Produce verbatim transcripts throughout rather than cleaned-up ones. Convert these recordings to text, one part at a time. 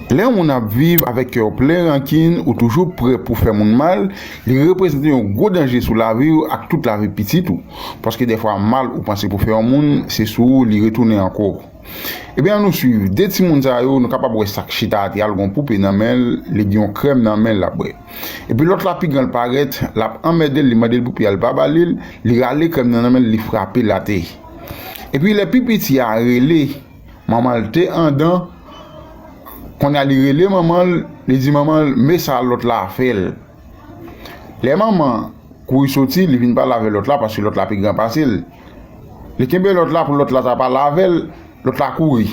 Lè yon moun ap viv avèk kè w plen rankin, ou toujou prè pou fè moun mal, li reprezante yon gwo danje sou lavi w ak tout lavi pitit ou. Paske dèfwa mal ou panse pou fè yon moun, se sou ou li retounen ankò. Ebyen, ann nou swiv. De timoun sa yo, nou kapab wè sa k chita a te al gen yon poupe nan men l, li gen yon krèm nan men l l ap bwè. Epi lòt la pi gran l parèt, l ap anmède l, li mande l poupe a, li pa ba li l, li rale krèm nan nan men l, li frape l atè. Epi lè pi piti a rele, manman l te andan, kounye a li rele manman l, li di manman l, men sa lòt la fè l. Lè manman kouri soti, li vin pale avè lòt la, paske lòt la pi gran pase l. Li kenbe lòt la pou lòt la ta pale avè l, lòt la kouri.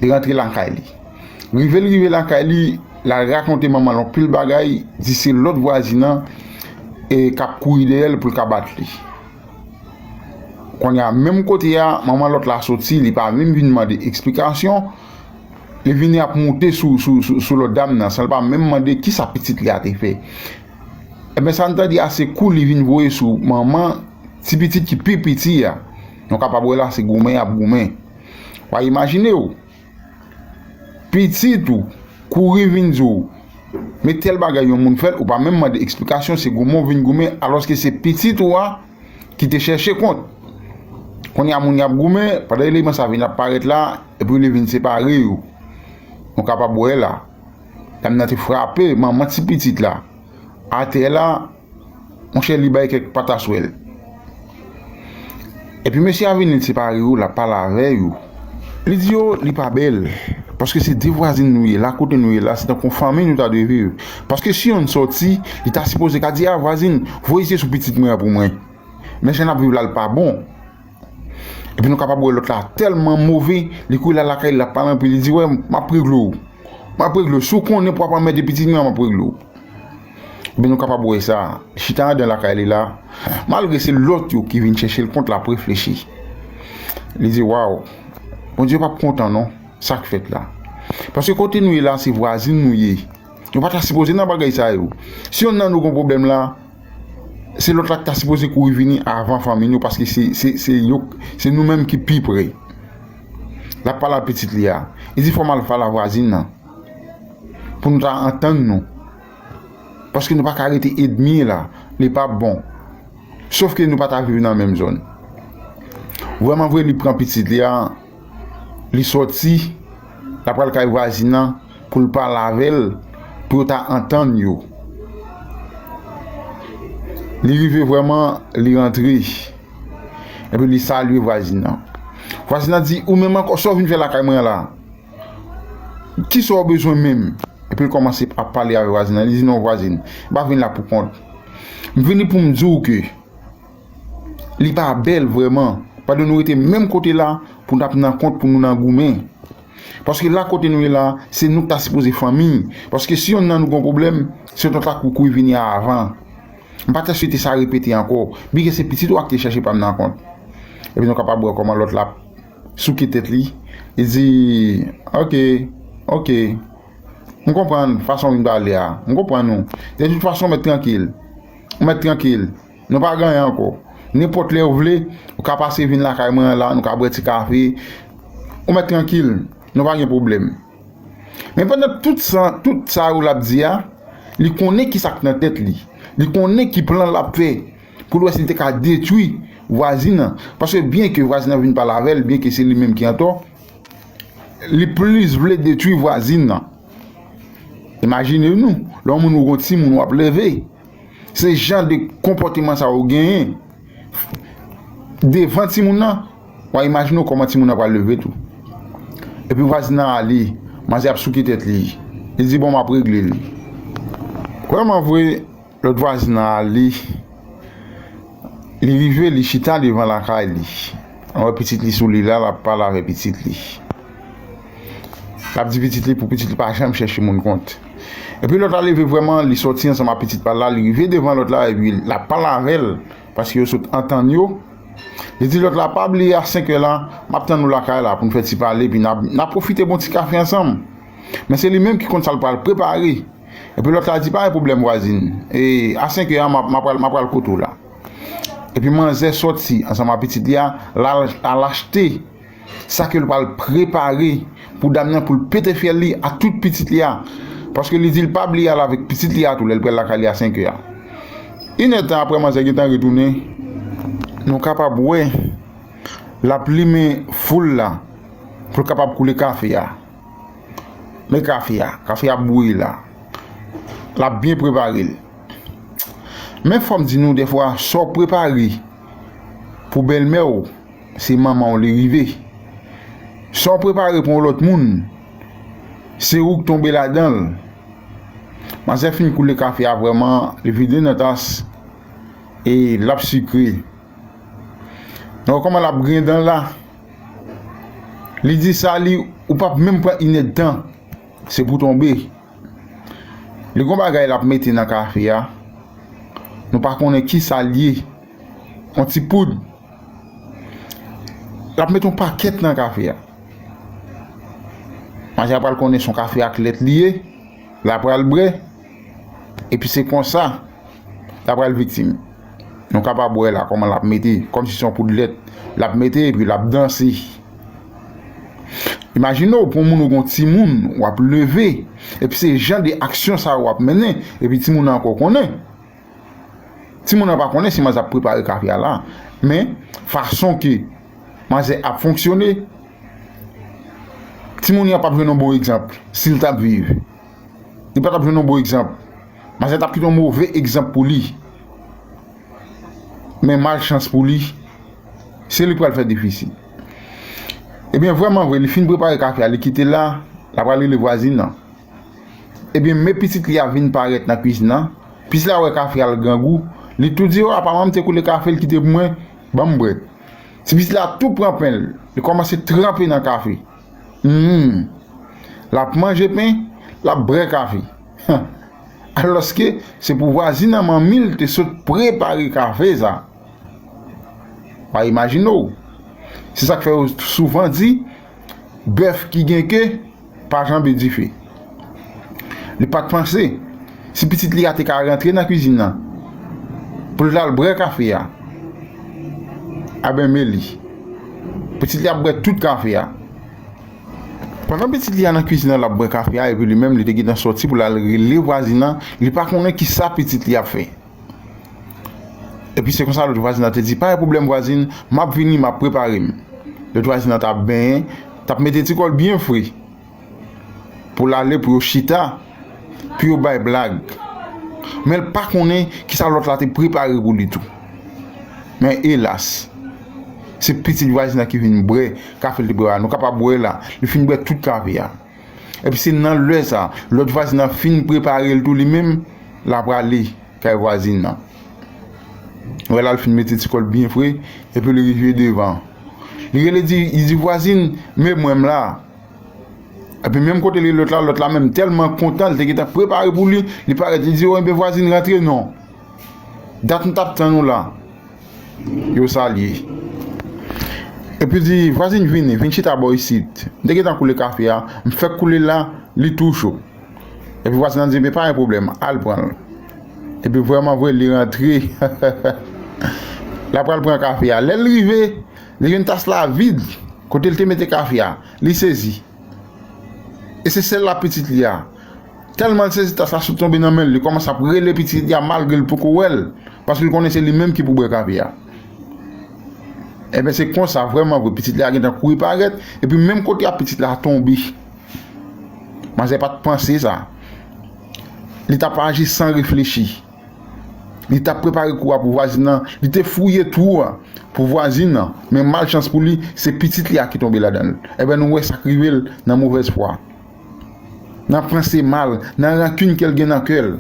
Li rantre lakay li. Rive l rive lakay li, l al rakonte manman l yon pil bagay, di se lòt vwazin nan e k ap kouri dèyè l pou l ka bat li. Kounye a, menm kote a, manman lòt la soti, li pa menm vin mande eksplikasyon, li vini ap moute sou, sou, sou, sou lòt dam nan, san l pa menm mande kisa pitit li a te fè. Ebyen, sa n tande a, se kou li vin voye sou manman ti pitit ki pi piti a. Nou kapab wè la, se goumen y ap goumen. W a imajine w, pitit ou kouri vin di w, men tèl bagay yon moun fè l, ou pa menm mande eksplikasyon, se goumen w vin goumen, alòske se pitit ou a ki te chèche kont. Kounye a moun y ap goumen, pandan eleman sa vin ap parèt la, epi li vin separe yo. Nou kapab wè la, dam nan te frape manman ti pitit la atè la, monchè, li bay kèk pataswèl. Epi mesye a vini, li separe yo, l ap pale avè yo. Li di yo, li pa bèl. Paske se de vwazin nou ye, la kote nou ye la, se tankou yon fanmi nou ta dwe viv. Paske si yonn soti, li ta sipoze ka di, a vwazin, voye je sou pitit mwen an pou mwen. Men jan n ap viv la, l pa bon. Epi nou kapab wè lòt la tèlman move, li kouri l al lakay li, l ap pale anpil, li di, wè, m ap regle w. M ap regle w. Si w konnen pou w ap anmède pitit mwen an, m ap regle w. Ebyen, nou kapab wè sa. Li chita anndan lakay li la. Malgre se lòt yo ki vin chèche l kont, l ap reflechi. Li di, waw, Bondye p ap kontan non, sa k fèt la. Paske kote nou ye la, se vwazin nou ye. Nou pa ta sipoze nan bagay sa yo. Si yonn nan nou gon pwoblèm la, se lòt la ki ta sipoze kouri vini avan fanmi nou, paske se, se, se yo, se nou menm ki pi pre. L ap pale a pitit li a. Li di, fò m al pale a vwazin nan pou nou ta antann nou. Paske nou pa ka rete edmi la, li p ap bon. Sof ke nou pa ta viv nan menm zòn. Vrèman vre, li pran pitit li a, li sòti, l ap pral kay vwazin nan pou l pale avè l, pou yo ta antann yo. Li rive vrèman, li rantre. Epi li salye vwazin nan. Vwazin nan di, ou menm ankò, sa w vin fè lakay mwen an la? Kisa w bezwen menm? Epi l kòmanse ap pale avè vwazin nan. Li di, non, vwazin, m pa vin la pou kont. M vini pou m di w ke li pa bèl vrèman. Pandan nou rete menm kote la, pou n ap nan kont, pou nou nan goumen. Paske la kote nou ye la, se nou k ta sipoze fanmi. Paske si yonn nan nou gon pwoblèm, se lòt la k pou kouri vini avan. M pa ta swete sa repete ankò. Byenke se pitit ou a ki te chèche pa m nan kont. Epi nou kapab wè kòman lòt la ap souke tèt li. Li di, oke, oke. M konprann fason w vin pale a. M konprann ou. De tout fason, w mèt trankil. W mèt trankil. Nou pa gen anyen ankò. Nenpòt lè w vle, ou ka pase vin lakay mwen an la, nou ka bwè ti kafe. Ou mèt trankil. Nou pa gen pwoblèm. Men pandan tout sa, tout sa yo l ap di a, li konnen kisa k nan tèt li. Li konnen ki plan l ap fè pou l wè si l te ka detwi vwazin nan. Paske byenke vwazin nan vin pale avè l, byenke se li menm ki antò, li plis vle detwi vwazin nan. Imajine nou, lè yon moun ou gon timoun w ap leve, se jan de konpòteman sa yo genyen devan timoun nan, w a imajine w kòman timoun nan pral leve tou. Epi vwazin nan ale, manzè ap souke tèt li. Li di, bon, m ap regle l. Vrèman vre, lòt vwazin nan ale, li rive, li chita devan lakay li. Ann wè pitit li sou li la, l ap pale avè pitit li. L ap di pitit li pou pitit li pa janm chèche moun kont. Epi lòt la leve vrèman, li sòti ansanm ak pitit pa l la, li rive devan lòt la, epi l ap pale avè l, paske yo sot antann yo. Li di lòt la, pa bliye a senk è la, m ap tann ou lakay la pou n fè ti pale, epi n ap, n ap pwofite bon ti kafe ansanm. Men se li menm ki konn sa l pral prepare. Epi lòt la di, pa gen pwoblèm vwazin. E a senk è a, m ap, m ap pral, m ap pral kote w la. Epi manzè sòti ansanm ak pitit li a, l al, al achte sa ke l pral prepare pou dam nan pou l pete fyèl li ak tout pitit li a. Paske li di l pa bliye al avèk pitit li a tou lè l pral lakay li a senk è a. Inèdtan apre manzè gentan retounen, nou kapab wè l ap limen foul la pou l kapab koule kafe a. Men kafe a, kafe a ap bouyi la. L ap byen prepare l. Men fò m di nou dèfwa sa w prepare pou bèlmè w, se manman w li rive. Sa w prepare pou yon lòt moun, se ou k tonbe ladan l. Manzè fin koule kafe a vrèman, li vide nan tas e l ap sikre. Donk kòman l ap griyen dan l la? Li di sa li, ou p ap menm pran inèdtan, se pou tonbe. Li gon bagay l ap mete nan kafe a. Nou pa konnen ki sa l ye. Yon ti poud. L ap mete yon pakèt nan kafe a. Manzè a pral konnen se yon kafe ak lèt li ye. L ap pral bwè. Epi se konsa l ap pral viktim. Nou kapab wè la kòman l ap mete, kòmsi se yon poud lèt l ap mete epi l ap danse. Imajine w pou yon moun ou gon timoun w ap leve, epi se jan de aksyon sa w ap mennen, epi timoun nan ankò konnen. Timoun nan pa konnen si manzè ap prepare kafe a la, men fason ke manzè ap fonksyone, timoun nan p ap jwenn yon bon egzanp si l t ap viv. Li pa t ap jwenn yon bon egzanp. Manzè t ap kite yon move egzanp pou li. Men malchans pou li, se li k pral fè defisi. Ebyen, vrèman vre, li fin prepare kafe a, li kite l la, l ap al rele vwazin nan. Ebyen, men pitit li a vin parèt nan kwizin nan. Pitit la wè kafe a l grangou, li tou di, "O, apa manman m te koule kafe, l kite pou mwen, ban m bwè." Ti pitit la tou pran pen l, li kòmanse tranpe nan kafe. Hmm. L ap manje pen, l ap bwè kafe. Alòske se pou vwazin nan manmi l te sot prepare kafe sa. Pa imajine w. Se sa k fè yo souvan di, bèf ki gen ke pa janbe dife. Li pa t panse si pitit li a te ka rantre nan kwizin nan pou l t al bwè kafe a. Aben, men li. Pitit li ap bwè tout kafe a. Pandan pitit li a nan kwizin nan, l ap bwè kafe a, epi li menm, li te gentan sòti pou l al rele vwazin nan, li pa konnen ki sa pitit li ap fè. Epi se konsa lòt vwazin nan te di, "Pa gen pwoblèm vwazin, m ap vini, m ap prepare m." Lòt vwazin nan t ap benyen, t ap mete ti kò l byen fre pou l ale, pou yo chita, pou yo bay blag. Men l pa konnen ki sa lòt la te prepare pou li tou. Men elas, se pitit vwazin nan ki vin bwè kafe l te prepare. Nou kapab wè la, li fin bwè tout kafe a. Epi se nan lè sa, lòt vwazin nan fin prepare l tou li menm, l ap prale kay vwazin nan. Wè la, l fin mete ti kò l byen fre, epi li rive devan. Li rele di, li di, "Vwazin, men mwen m la." Epi menm kote li lòt la, lòt la menm tèlman kontan, li te gentan prepare pou li, li parèt, li di, "O, enben vwazin, rantre non. Dat m t ap tann ou la." Yo salye. Epi di, "Vwazin, vini, vin chita bò isit. M te gentan koule kafe a, m fèk koule l la, li tou cho." Epi vwazin nan di, "Enben pa gen pwoblèm, al pran l." Epi vrèman vre, li rantre. L ap pral pran kafe a. Lè l rive, li jwenn tas la vid, kote l te mete kafe a. Li sezi. E se sèl la pitit li a. Tèlman l sezi, tas la sot tonbe nan men l, li kòmanse ap rele pitit li a malgre l poko wè l, paske l konnen se li menm ki pou bwè kafe a. Enben, se konsa, vrèman vre, pitit li a gentan kouri parèt, epi menm kote a pitit la tonbe. Manzè pa t panse sa. Li t ap aji san reflechi. Li t ap prepare kou a pou vwazin nan. Li te fouye twou a pou vwazin nan. Men malchans pou li, se pitit li a ki tonbe ladan l. Enben, nou wè sa k rive l nan movèz fwa. Nan panse mal, nan rankin ke l gen nan kè l.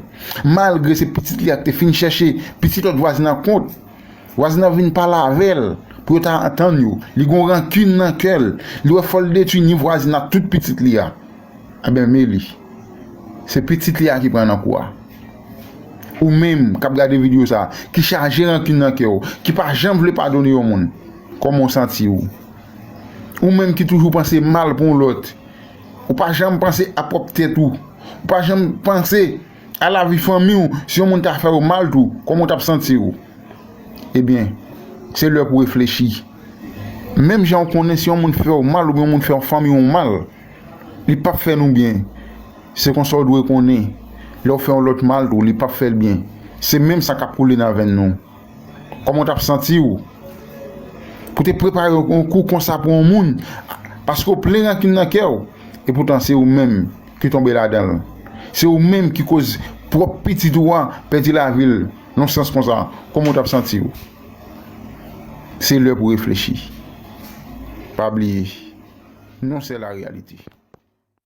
Malgre se pitit li a ki te fin chèche pitit lòt vwazin nan kont. Vwazin nan vin pale avè l pou yo ta antann yo. Li gon rankin nan kè l. Li wè fò l detwi ni vwazin nan ak tout pitit li a. Enben, men li. Se pitit li a ki pran nan kou a. Ou menm k ap gade videyo sa, ki chaje rankin nan kè w, ki pa janm vle padone yon moun, kòman w santi w? Ou menm ki toujou panse mal pou yon lòt, ou pa janm panse a pwòp tèt ou, ou pa janm panse a lavi fanmi w, si yon moun ta fè w mal tou, kòman w t ap santi w? Ebyen, se lè pou w reflechi. Menm jan w konnen si yon moun fè w mal oubyen yon moun fè yon fanmi w mal, Li p ap fè nou byen. Se konsa w dwe konnen. Lè w fè yon lòt mal tou, li p ap fè l byen. Se menm sa k ap koule nan venn nou. Kòman w t ap santi w? Pou te prepare yon kou konsa pou yon moun, paske w plen rankin nan kè w, epoutan se ou menm ki tonbe ladan l. Se ou menm ki koz pwòp pitit ou a pèdi lavi l nan sans konsa. Kòman w t ap santi w? Se lè pou reflechi. Pa bliye, non se la reyalite.